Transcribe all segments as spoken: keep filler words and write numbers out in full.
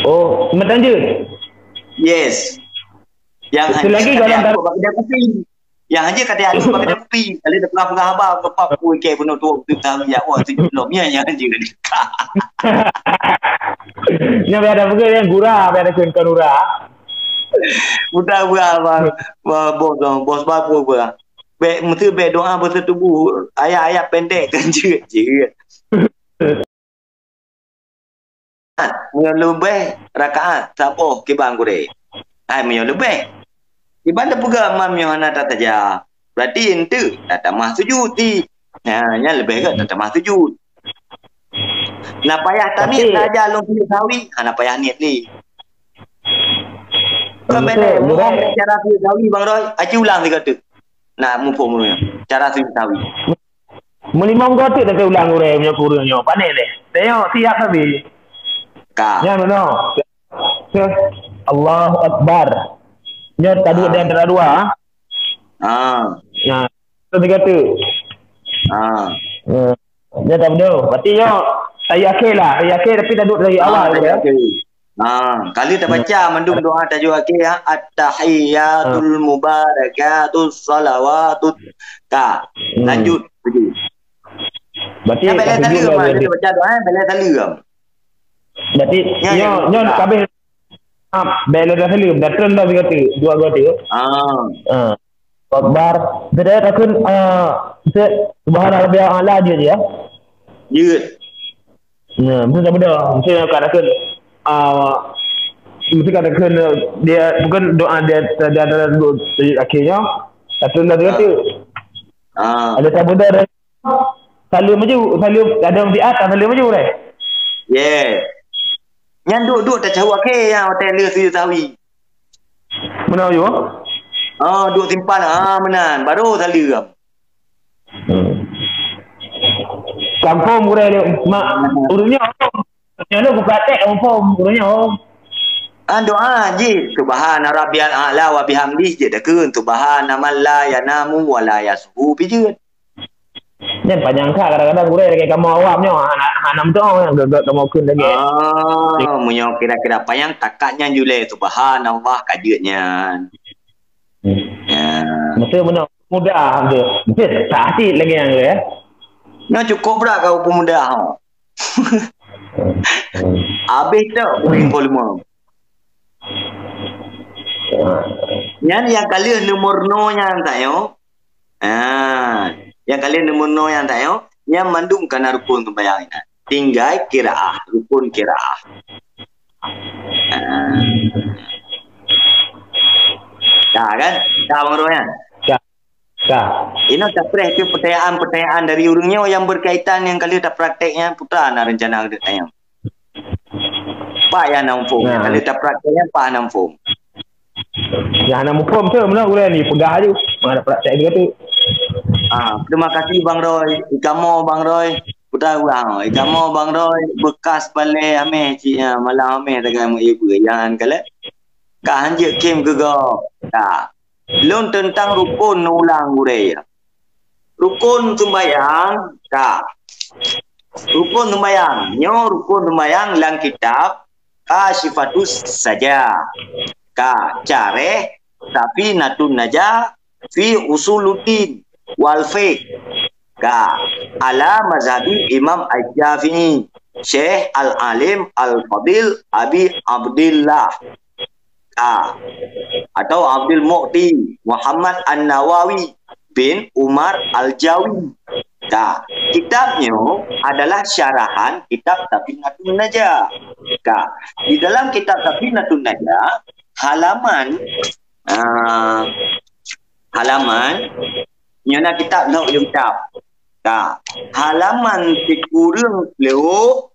Oh, meutanjeuet? Yes. Yang hanya lagi kata dalam aku bak kedai kopi. Yang hanya kata aku bak kedai kopi. Kalau dah peugah-peugah haba, kepap pun ke bunuh tu, tu tahu ya, wah, tu belum ya, yang hanya. Nya biar ada peugah yang gura, biar ada kheun kon ura. Udah gura, bang. Wah, bos, bos babu gura. Bek, mesti bek doa bersatu bu. Ayat-ayat pendek kan jeuet, jeuet. Meunyoe leubeh rakaat saboh kiban gurée. Hai meunyoe leubeh. Kiban teupeugah mam nyoe hana tasaja. Berarti enteuk tatamah sujud ti. Nah, nyan leubeh gét tatamah sujud. Na payah taniet. Tapi na aja lôn sujud sawi, hana payah niet lé. Kan betul, beda, betul. Cara sujud sawi, Bang Roy. Aci ulang sigoe teuk. Nak muphom cara sujud sawi. Meulimong goe teuk dah ulang gurée meunyoe kureueng nyoe. Pané lé. Tengok siap habis. Ka. Nyan meunoe. Allahu Akbar. Nyoe tadi di antara dua. Ah. Nah, tu tiga tu. Ah. Ya. Nyoe tak betul. Berarti nyoe saya akhir lah. Saya akhir tapi dah duduk dari awal. Ah, ya. Ha, kali tabaca mandum doa tajak akhé, ya, "At-tahiyyatul mubarakatus shalawatut." Ka. Hmm. Lanjut. Berarti ya, bela salam, tabaca doa, bela salam. Berarti ya, nyoe, nyoe habis. Ah, bela salam. Dah turun dah tiga tu, dua gua tu. Ah. Ah. Akbar. Jadi takkan, ah, subhana rabbiyal a'la je ya. Jeuet. Nah, mesti tak beda. Mesti nak katakan, ah, mesti katakan, eh, dia bukan doa dia, dia, dia, dia, dia, dia akhirnya. Satu lagi tu. Ah. Ada tak beda dah. Salim maju, salim ada orang di atas, salim maju dah. Yeah. Nyan duduk-duduk tacahu akhir yang hotel dia sujud sawi. Mana you? Ah, duduk simpan. Ah, menan. Baru salim. Hmm. Kampung gurée dia, mak, urutnya. Nyoe lôn kupraktek kampung gurutnya. Ah, doa jih, "Subhana rabbiyal a'la wa bihamdih," jih dah kheun, "Subhana man la yanamu wa la yashu," pi jeuet. Nyan panyang kha kadang-kadang gurée lagée kamoe awam nyoe, hana, hana meudoa, geuh-geuh kamoe kheun lagée. Ah, meunyoe kira-kira panyang takat nyan julée, subhanallah ka jeuet nyan. Hmm. Ya. Mesti beuna mudah tu. Mesti tak asyik lagi yang tu, ya. Nyoe cukup brat kau pemuda, ha. Habis tak urin volume. Nyan nyang ka lheueh nomor nol nyan tanyoe. Ha, nyang ka lheueh nomor nol nyan tanyoe, nyan mandum ka na rukun sembahyang nyan. Tinggai qiraah, rukun qiraah. Ha. Dah kan? Dah, Bang Roy, kan? Dah. Dah. Inoe tapreh tu pertanyaan-pertanyaan dari ureueng nyoe yang berkaitan yang ka lheueh tapraktek nyan, peue na rencana keu tanyoe. Pak nyang hana muphom. Nah. Kalau tapraktek nyan, Pak hana muphom. Nyang hana muphom tu, meunan ulèe ni peugah aju. Mana praktek juga tu. Ah, terima kasih Bang Roy. Ikamoe Bang Roy. Peue ta urang. Ikamoe Bang Roy. Bekas balèe amèh cit nyan. Malam amèh tagai meuibu. Jangan kalek. Ka hanjeuet khém keu gob. Ka. Lôn teuntang rukon neuulang gurèe. Rukon seumbahyang, ka. Rukon seumbahyang. Nyoe rukon seumbahyang lam kitab Kasyifatus Saja. Ka, syarah Safinatun Najah fi Usuluddin wal Fiqh. Ka, ala mazhabi Imam Asy-Syafi'i, Syekh Al-Alim Al-Fadil Abi Abdillah. Ka, atau Abdul Mu'ti Muhammad An-Nawawi bin Umar Al-Jawi. Ka, kitab nyoe adalah syarahan kitab Safinatun Najah. Ka, di dalam kitab Safinatun Najah, halaman, ah, halaman, nyoe na kitab, nyoe kitab. Ka, halaman sikureueng plôh,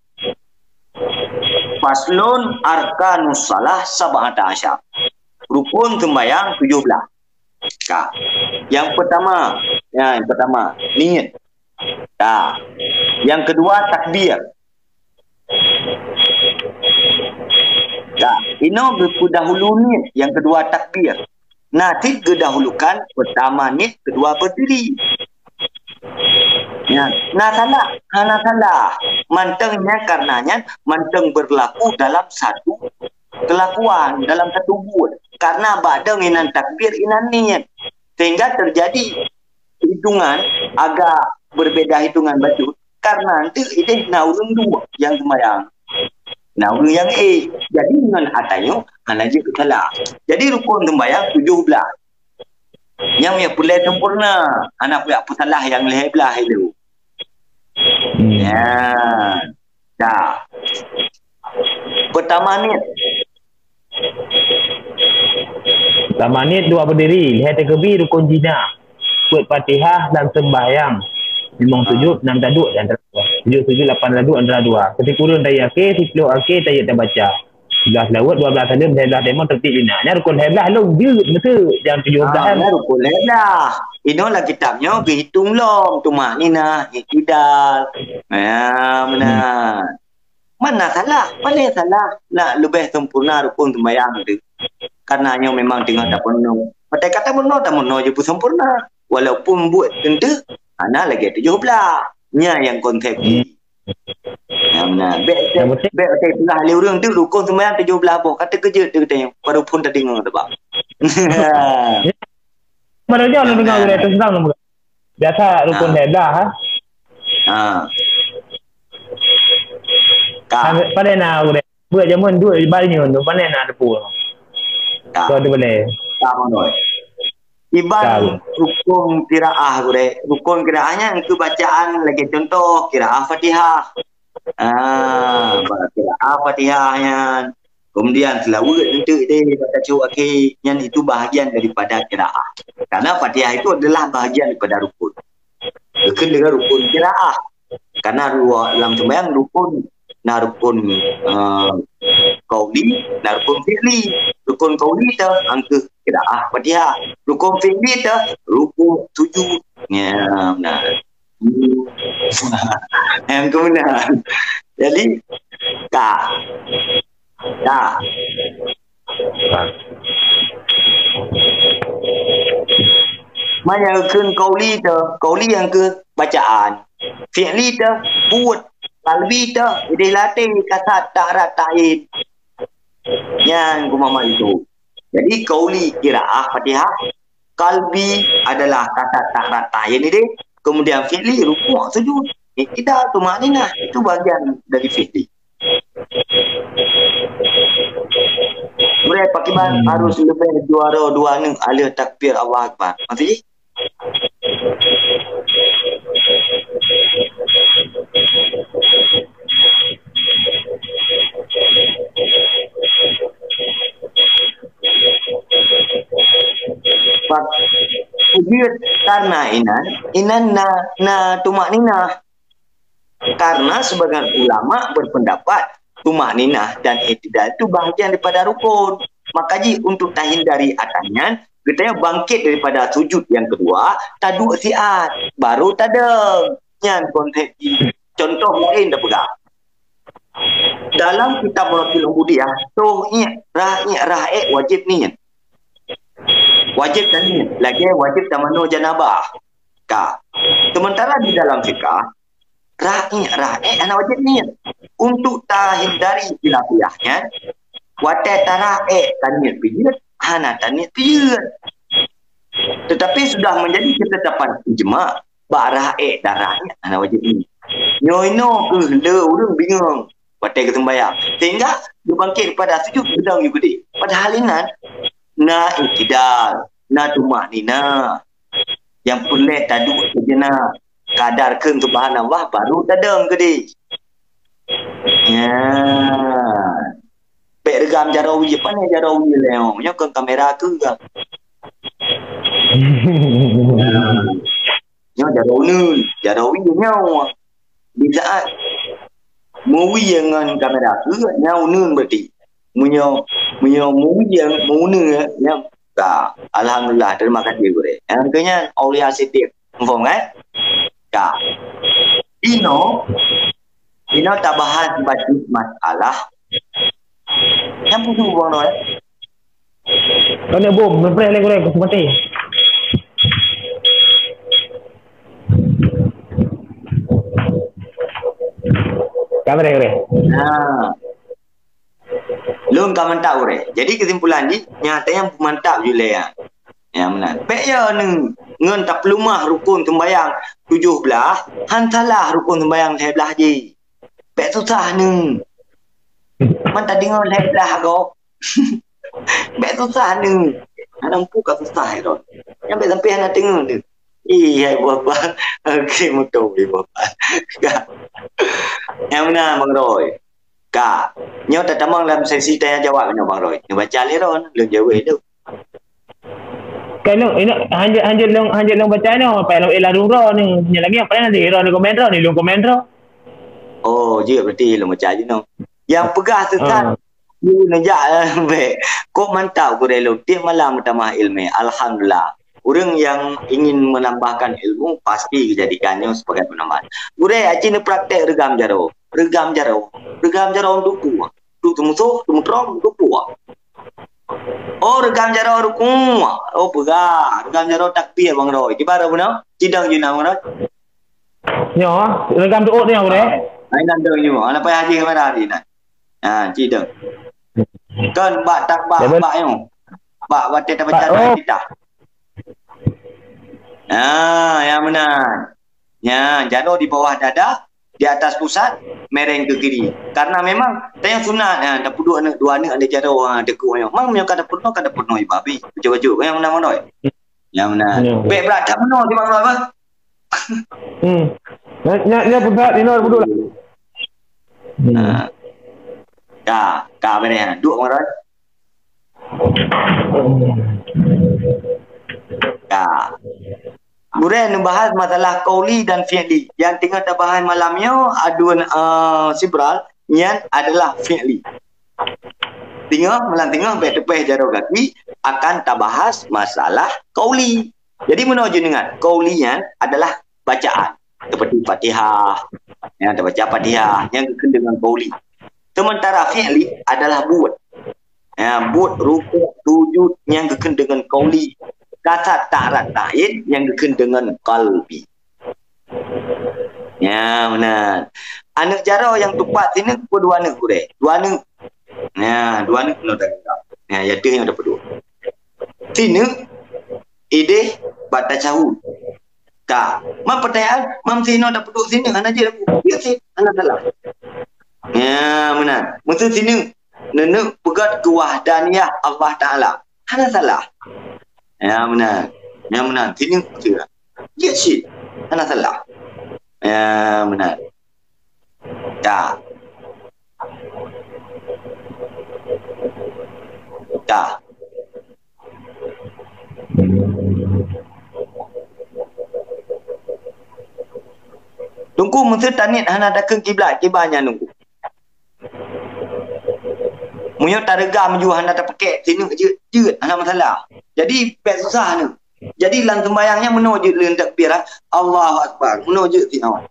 faslun arkanus shalah sab'ata asyar. Rukun seumbahyang tujoh blah. Ka. Yang pertama, ya, yang pertama, niet. Ka. Yang kedua, takbir. Ka. Inoe geupeudahulu niet, yang kedua takbir. Na cit geudahulukan, pertama niet, kedua berdiri. Ya, na salah, hana salah. Mantong nyan karena nyan mantong berlaku dalam satu kelakuan dalam satu buet. Karena bak dong inan takbir, inan niet. Sehingga terjadi hitungan agak berbeda hitungan bacut. Karena nanti ideh na ureuëng dua yang sembahyang. Na ureuëng yang eh. Jadi dengan atanyo hana jeuet salah. Jadi rukun sembahyang tujuh belas. Nyang ya pulai sempurna. Anak pula pesalah yang lehai belah itu. Hmm. Ya. Dah. Pertama niet. Pertama niet dua berdiri, lhèe takbir rukun jina. Peuet Fatihah dan sembahyang. Limong sujud, enam taduk dan antara dua. Tujuh sujud, lapan taduk antara dua. Seukureueng tayakée, siploh akhé tayat tabaca. Sebelas lawet, dua belas saleuem, lhèe belas teurimong tertib jina. Nyan rukun lhèe belas lôn jeuet meuteuk, jangan tujuh belas. Ah, nyan rukun lhèe belas. Inoe lam kitab nyoe geuhitong lom tumakninah, iktidal. Ya, meunan. Mana salah? Paleng salah. Nak leubeh sempurna rukun sembahyang tu. Karena nyoe memang teungoh tapeurunoe. Patai ka tapeurunoe, tapeurunoe je peusempurna. Walaupun buet teunteu hana lagèe tujoh blah. Nya nyang konsep jih. Nyang meunan. Bèk, bèk, bèk patai salah lé ureueng tu rukun sembahyang tujoh blah boh. Ka teukeujot teuh geutanyoe. Baru phon tadeungoe teuh, bang. Mana jauh lu dengar gurèe tu sedang lu. Biasa rukun lhèe blah, ha? Ha. Ka. Pandai na gurèe. Buat jameun duit bal nyoe tu pandai na teupeu. Ka. Kau tu boleh. Ka, Manoj. Iban rukun qiraah gurèe. Rukun qiraah nyan keu bacaan lagèe contoh qiraah Fatihah. Ah, qiraah Fatihah nyan. Kemudian seulaweuet eunteuk deh bak tacok akhé, nyan itu bahagian daripada qiraah. Karena Fatihah itu adalah bahagian daripada rukun. Rukun dengan rukun qiraah. Karena dua lam sembahyang rukun, na rukun, eh, qauli, na rukun fi'li. Rukun qauli teuh angkeuh qiraah Fatihah. Rukun fi'li teuh rukuk, sujud. Ya, nah. Em, kemudian. Jadi, ka. Ka. Manyang kheun qauli teuh, qauli nyang keu bacaan. Fi'li teuh buet, qalbi teuh ideh latih kasat ta'rat ta'yin. Nyan kumamat itu. Jadi qauli qiraah Fatihah, qalbi adalah kasat ta'rat ta'yin ideh, kemudian fi'li rukuk sujud. Iktidal tumakninah itu bahagian dari fi'li. Gurèe pakiban harus leubeh juara dua neuk aleuh takbir Allahu Akbar. Maksud jih? Pak, jeuet karena inan, inan na, na tumakninah. Karena sebagian ulama berpendapat tumakninah dan iktidal itu bahagian daripada rukun. Maka jih untuk tahindari atan nyan, geutanyoe bangkit daripada sujud yang kedua, taduek siat, baru tadong. Nyan konsep jih. Contoh lain tapeugah. Dalam kitab Maratil Ubudiyah, toh iek, rah iek, rah ek wajib niet. Wajib taniet, lagèe wajib tamanoe janabah. Ka. Sementara di dalam fikah, rah iek, rah ek hana wajib niet. Untuk tahindari khilafiyah nyan, watèe tarah ek taniet pijeuet, hana taniet pijeuet. Tetapi sudah menjadi ketetapan ijma, bak rah ek dan rah niet hana wajib niet. Nyoe inoe keuh le ureueng bingung watèe geuseumbahyang. Sehingga geubangkit pada sujud geudong yue keudeh. Padahal inan na iktidal, na tumakninah. Nyang peureulèe taduek seujenak, kadar kheun subhanallah baru tadong keudeh. Ya. Bèk reugam jaroe wie, pane jaroe wie lé nyoe. Nyoe kon kamera keu ka. Nyoe jaroe uneun, jaroe wie nyoe. Di saat meuwie ngon kamera keu nyoe uneun berarti. Meunyoe, meunyoe meuwie, meuuneun nyoe ka. Alhamdulillah, terima kasih gurèe. Nyang keu nyan Aulia Siddiq. Muphom kan? Ka. Inoe, inoe tabahas bacut masalah. Nyang pusu buang nyoe. Kau ni bom, mempreh lé gurèe, aku mati. Kamera gurèe. Nah. Lôn ka mantap gurée. Jadi keusimpulan jih, nyang tanyong peumantap ju lé nyan. Nyang meunan. Bék yo neu ngon tapeuleumah rukon seumbahyang tujoh blaih, han salah rukon seumbahyang lhée blaih jih. Bék susah neu. Man tadeungoe lhée blaih gob. Bék susah neu. Aneuk pu ka susah droe. Nyang bék sampai hana teungoh neu. Ih, hai buah bang. Oke, moto beli buah bang. Ka. Nyang meunan Bang Roy. Ka. Nyoe tatamong lam sesi tanya jawab nyoe Bang Roy. Nyoe baca lé ron, lôn jawab lé. Kan nyoe, inoe hanjeuet, hanjeuet lôn, hanjeuet lôn baca nyoe, apa lôn ilah dulu ni. Nyoe lagi apa nanti ron komen ron ni, lôn komen ron. Oh, jeuet berarti lôn baca je nyoe. Nyang peugah sesat, Ha. Yue neujak, eh, bék. Kok mantap gurée lôn, tieb malam meutamah iéleumé. Alhamdulillah. Ureuëng nyang ingin menambahkan ilmu pasti geujadikan nyoe sebagai peunambah. Gurée aci neupraktek reugam jaroe. Reugam jaroe. Reugam jaroe untuk peue? Untuk teumusoh, teumutrom, untuk peue? Oh, reugam jaroe rukuk. Oh, peugah. Reugam jaroe takbir Bang Roy. Kiban bunoe? Cidong jih na Bang Roy. Nyoe, reugam tuôt nyoe, gurée. Hai nan dong nyoe. Ana payah haji kemana hari nan? Ha, cidong. Kan bak tak bak, Level bak nyoe. Bak watée tabaca Bak, oh. Doa kita. Ha, nyang meunan. Nya, jaroe di bawah dada, di atas pusat, mereng ke kiri. Karena memang tayang sunat, ha, tapeuduek aneuk, dua aneuk ada jaroe, ha, deuk nyoe. Mang nyoe ka dapeunoe, ka dapeunoe ibabi. Bacut-bacut, nyang meunan Bang Roy. Nyang meunan. Ya. Bék brat that meunoe si Bang Roy bah. Hmm. Nya, nya, nya pusat, inoe dapeuduek lah. Hmm. Ha. Ka, ka beureh, ha. Duek Bang Roy. Ka. Gurée neubahas masalah qauli dan fi'li. Nyang teungoh tabahas malam nyoe, aduen, eh, sibral, nyan adalah fi'li. Teungoh, malam teungoh, bék teupeh jaroe gaki, akan tabahas masalah qauli. Jadi, meunoe jeuet neuingat, qauli nyan adalah bacaan. Seperti Fatihah, ya, tabaca Fatihah, nyang geukheun deungon qauli. Sementara fi'li adalah buet. Ya, buet rukuk, sujud, nyang geukheun deungon qauli. Kasat ta'arat ta'yin, nyang geukheun deungon qalbi. Ya, meunan. Aneuk jaroe nyang tupat sineuk peue dua neuk gurée? Dua neuk. Ya, dua neuk keunoe teuka. Ya, ya teuh nyang tapeuduek. Sineuk ideh bak tasyahud. Ka. Mam peutanyaan, mam sinoe tapeuduek sineuk hana jeuet aku. Ya sih, hana salah. Ya, meunan. Meuseu sineuk neuneuk peugét keuwahdaniyah Allah Taala. Hana salah. Ya, meunan. Ya, meunan. Sineuk meuseu. Jeuet sih. Hana salah. Ya, meunan. Ka. Ka. Teungku, meuseu taniet hana takheun kiblat, kiban nyan Teungku. Meunyoe tareugam ju hana tapeukék, sineuk jeuet, jeuet, hana masalah. Jadi, bék susah nyoe. Jadi lam sembahyang nyan meunoe jeuet lheueh takbir, ah, Allahu Akbar. Meunoe jeuet sinoe.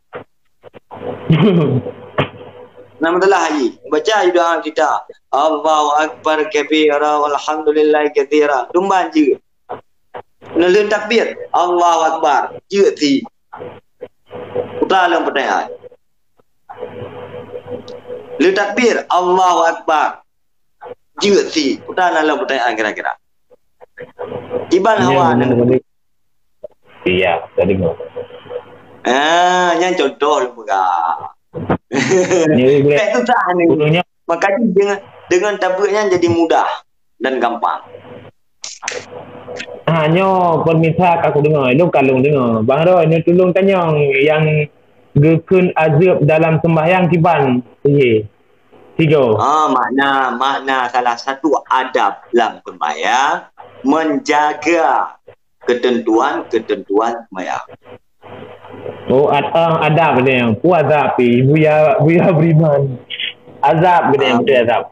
Nama telah haji. Baca doa kita. Allahu Akbar kabira walhamdulillahi katsira. Dumban jeuet. Lheueh takbir, Allahu Akbar. Jeuet si. Putra lom pertanyaan. Lheueh takbir, Allahu Akbar. Jeuet si. Putra lom pertanyaan kira-kira. Kiban hawa nang. Iya, tadi. Ah, nyan contoh lôn peugah. Jadi, boleh. Bék susah ni. Makanya dengan, dengan tabeuet nyan jadi mudah dan gampang. Ha, nyoe pemirsa ka kudeungoe, lôn ka lôn deungoe. Bang Roy, nyoe tulông tanyong nyang geukheun azeueb dalam sembahyang kiban. Iye. Tiga. Ah, makna, makna salah satu adab lam sembahyang, menjaga ketentuan-ketentuan sembahyang. Oh, ad-, ah, adab ni. Ku azab pi, buya, buya beriman. Azab ni, ah, betul azab.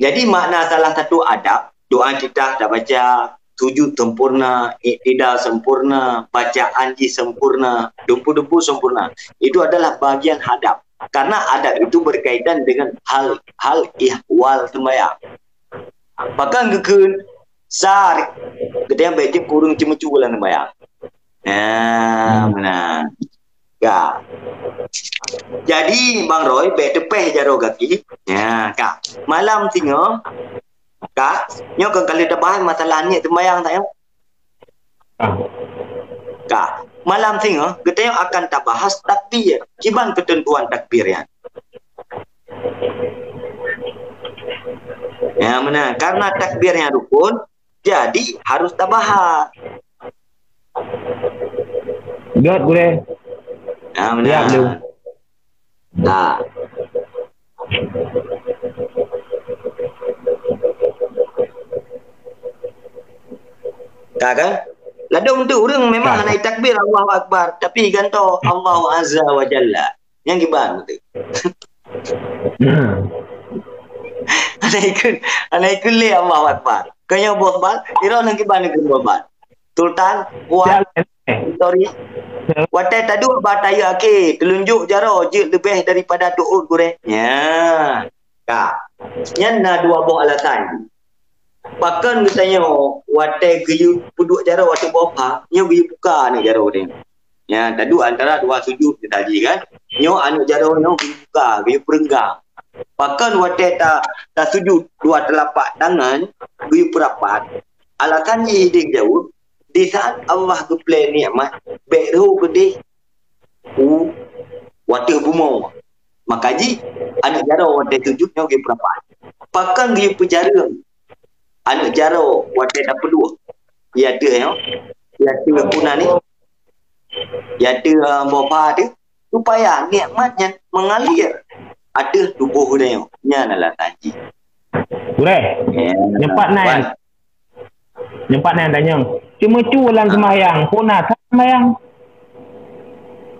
Jadi, makna salah satu adab, doa kita dah baca, sujud sempurna, iktidal sempurna, bacaan jih sempurna, dumpu-dumpu sempurna. Itu adalah bagian adab. Karena adab itu berkaitan dengan hal, hal ihwal sembahyang. Bahkan geukheun, sar, geutanyong bék jeuet keu ureueng ceumeucue lam sembahyang. Ya, hmm, meunan. Ka. Jadi, Bang Roy, bèk teupèh jaroe gaki. Ya, ka. Malam singoh, ka. Nyoe kon ka lheueh tabahas masalah niet seumayang tanyoe. Ah. Ka. Malam singoh, geutanyoe akan tabahas takbir. Kiban keuteuntuan takbir nyan. Ya, meunan. Karena takbir nyan rukun, jadi harus tabahas. Göt, Gurèe. Ya, meunan. Siap, Lu. Nah. Ka kan? Ladôm tu ureueng memang hana takbir Allahu Akbar, tapi gantoe Allahu Azza wa Jalla. Nyang kiban tu. Hana ikut, hana ikut lé Allahu Akbar. Keu nyoe boh bal, iro nyang kiban ikut boh bal. Sultan, Wan, sorry. Watèe taduek bak tayeuk akhé, teulunjuk jaroe jeuet leubeh daripada tuôt gurèe. Nya. Ka. Nyan na dua boh alasan. Pakon geutanyoe watèe geuyue peuduek jaroe ateueh boh pha, nyoe geuyue buka aneuk jaroe teuh. Nya, taduek antara dua sujud tadi kan. Nyoe aneuk jaroe nyoe geuyue buka, geuyue peurenggang. Pakon watèe ta, tasujud dua teulapak tangan, geuyue peurapat. Alasan jih idéh jaweueb, di saat Allah geuplè nikmat, bèk rhô keudéh u ateueh bumoe. Maka jih, aneuk jaroe watèe sujud nyoe geuyue peurapat. Pakon geuyue peujareueng aneuk jaroe watèe tapeuduek? Ya teuh nyoe. Ya teuh puna ni. Ya teuh, uh, boh pha teuh. Supaya nikmat nyan mengalir ateueh tuboh geutanyoe. Nyan adalah taji. Gurèe, ya, nyoe pat na, Wan. Nyoe pat na tanyong. Ceumeucue lam, ah, seumayang, peue na that seumayang?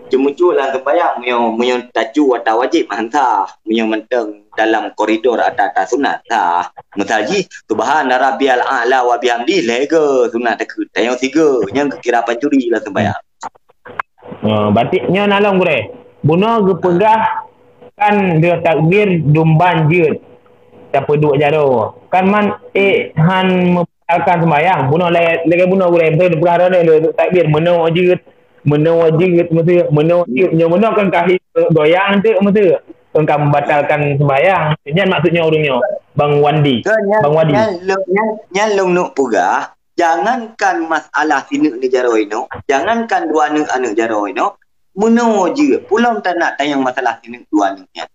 Ceumeucue lam seumayang, meunyoe, meunyoe tacue ata wajéb, mantap. Meunyoe mantong dalam koridor ata-ata sunat, sah. Misal jih, Subhana rabbiyal a'la wa bihamdi, lhèe go sunat takheun. Tanyong sigo, nyan geukira pancuri lam seumayang. Oh, berarti nyoe na lom, Gurèe. Bunoe geupeugah kan deuh takbir dumban jeuet tapeuduek jaroe. Kan man, eh, han membatalkan sembahyang. Bunoe lagèe, lagèe bunoe, Gurèe, beutôi peugah droeneuh deuh takbir meunoe jeuet, meunoe jeuet, meunoe, meunoe jeuet. Nyoe meunoe kan ka hi goyang teuk, meunoe kan ka membatalkan sembahyang. Nyan maksud nyoe ureueng nyoe, Bang Wandi. Ke nyan, Bang Wadi. Nyan lôn, nyan, nyan lôn neuk peugah, jangankan masalah sineuk neuk jaroe inoe, jangankan dua neuk aneuk jaroe inoe, meunoe jeuet, peue lom tanak tanyong masalah sineuk dua neuk nyan.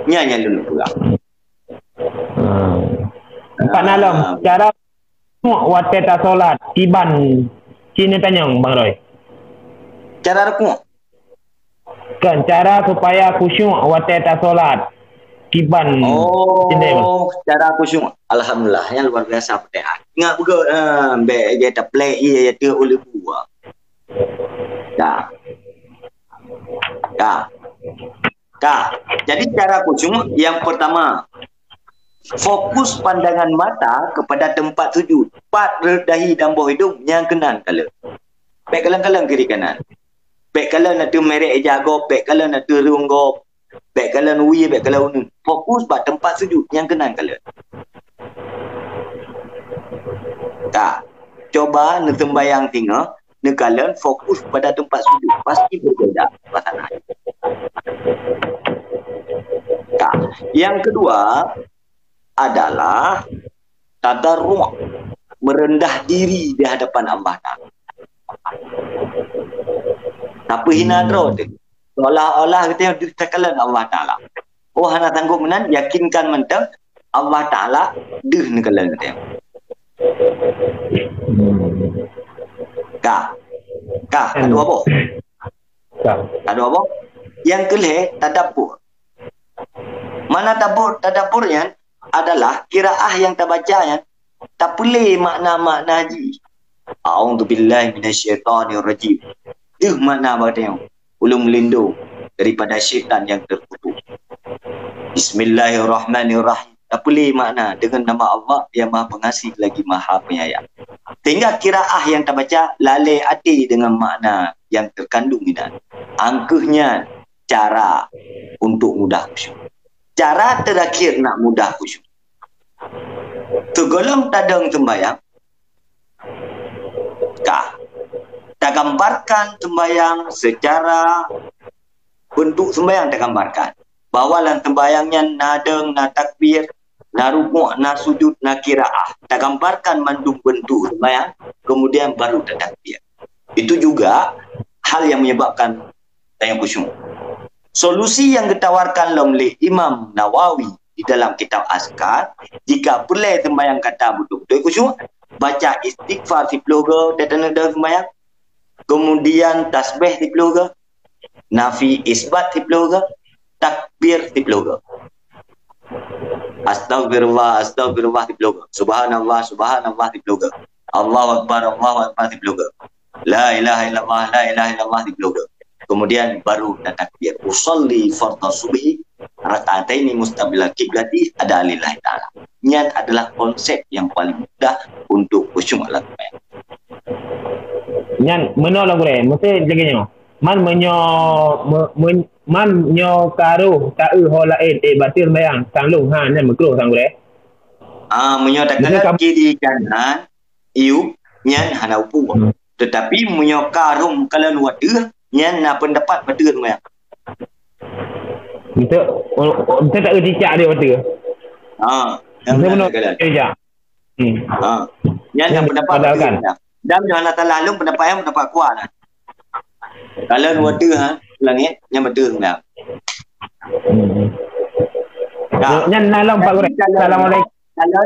Nyan nyang lôn peugah. Hmm. Empat na lom, ah, cara watèe tasolat, kiban, ci neutanyong, Bang Roy. Cara rukuk. Kan cara supaya khusyuk watèe tasolat. Kiban. Oh, cara khusyuk. Alhamdulillah, nyan luar biasa peuteuh. Ingat beugöt, ha, bèk jai taplek ié, ya, teuh u leubue. Ka. Ka. Ka. Jadi cara khusyuk yang pertama, fokus pandangan mata kepada tempat sujud. Pat rhöt dahi dan boh idong nyang keunan kalon. Bèk kalon-kalon kiri kanan. Bèk kalon ateueh merek ija gob, bèk kalon ateueh rhueng gob, bèk kalon wie, bèk kalon uneuen. Fokus bak teumpat sujud nyang keunan kalon. Ka, cuba neuseumbayang singoh, neukalon fokus pada teumpat sujud. Pasti berbeda suasana. Ka, yang kedua, adalah tadarru', merendah diri di hadapan Allah Taala. Tapeuhina droe teuh. Seolah-olah geutanyoe deuh takalon Allah Taala. Oh, hana sanggob meunan, yakinkan mantong Allah Taala deuh neukalon geutanyoe. Ka. Ka, ka dua boh. Ka. Ka dua boh. Nyang keu lhèe, tadabbur. Mana tabur, tadabbur nyan adalah qiraah nyang tabaca nyan tapeulé makna-makna jih. A'udzubillahi minasyaitonirrajim. Deuh makna bak tanyoe. Ulôn meulindong daripada syaitan nyang teukutuk. Bismillahirrahmanirrahim. Tapeulé makna deungon nama Allah yang Maha Pengasih lagi Maha Penyayang. Sehingga qiraah nyang tabaca lalè até deungon makna nyang teukandong inan. Angkeuh nyan cara untuk mudah khusyuk. Cara terakhir nak mudah khusyuk. Sigohlom tadong seumbayang, ka tagambarkan seumbayang secara bentuk sembahyang tagambarkan. Bahwa lam sembahyang nyan na deueng, na takbir, na rukuk, na sujud, na qiraah. Tagambarkan mandum bentuk sembahyang, kemudian baru tatakbir. Itu juga hal yang menyebabkan tanyoe khusyuk. Solusi yang ditawarkan lom lé Imam Nawawi di dalam kitab Azkar, jika peureulée sembahyang gata beutôi-beutôi khusyuk, baca istighfar siploh goe di dalam sembahyang, kemudian tasbih siploh goe, nafi isbat siploh goe, takbir siploh goe. Astagfirullah, astagfirullah siploh goe. Subhanallah, subhanallah siploh goe. Allahu Akbar, Allahu Akbar siploh goe. La ilaha illallah, la ilaha illallah siploh goe. Kemudian baru tatakbir. Usalli fardhu subhi rak'ataini mustaqbilal qiblati adaan lillahi ta'ala. Nyan adalah konsep yang paling mudah untuk khusyuk lam sembahyang. Nyan meunoe lom gurée, mesti lagée nyoe. Man meunyoe me- me- man nyoe ka roh taeu ho laén, eh, bateue sembahyang, sang lôn, ha, nyan meukroh sang gurée. Ah, meunyoe takalon kiri kanan, iup, nyan hana upu. Hmm. Tetapi meunyoe ka roh meukalon u ateueh, nyan na peundapat bateue sembahyang. Untuk untuk tak cicak dia bateue. Ha, nyan beutôi na meunoe takalon. Cicak. Hmm. Ha. Nyan na peundapat bateue sembahyang. Dan nyoe hana salah lôn, peundapat nyan peundapat kuat lah. Kalau u ateueh, ha, langét, nyan bateue sembahyang. Hmm. Nah, nyan na lom Pak Gurée. Assalamualaikum. Kalau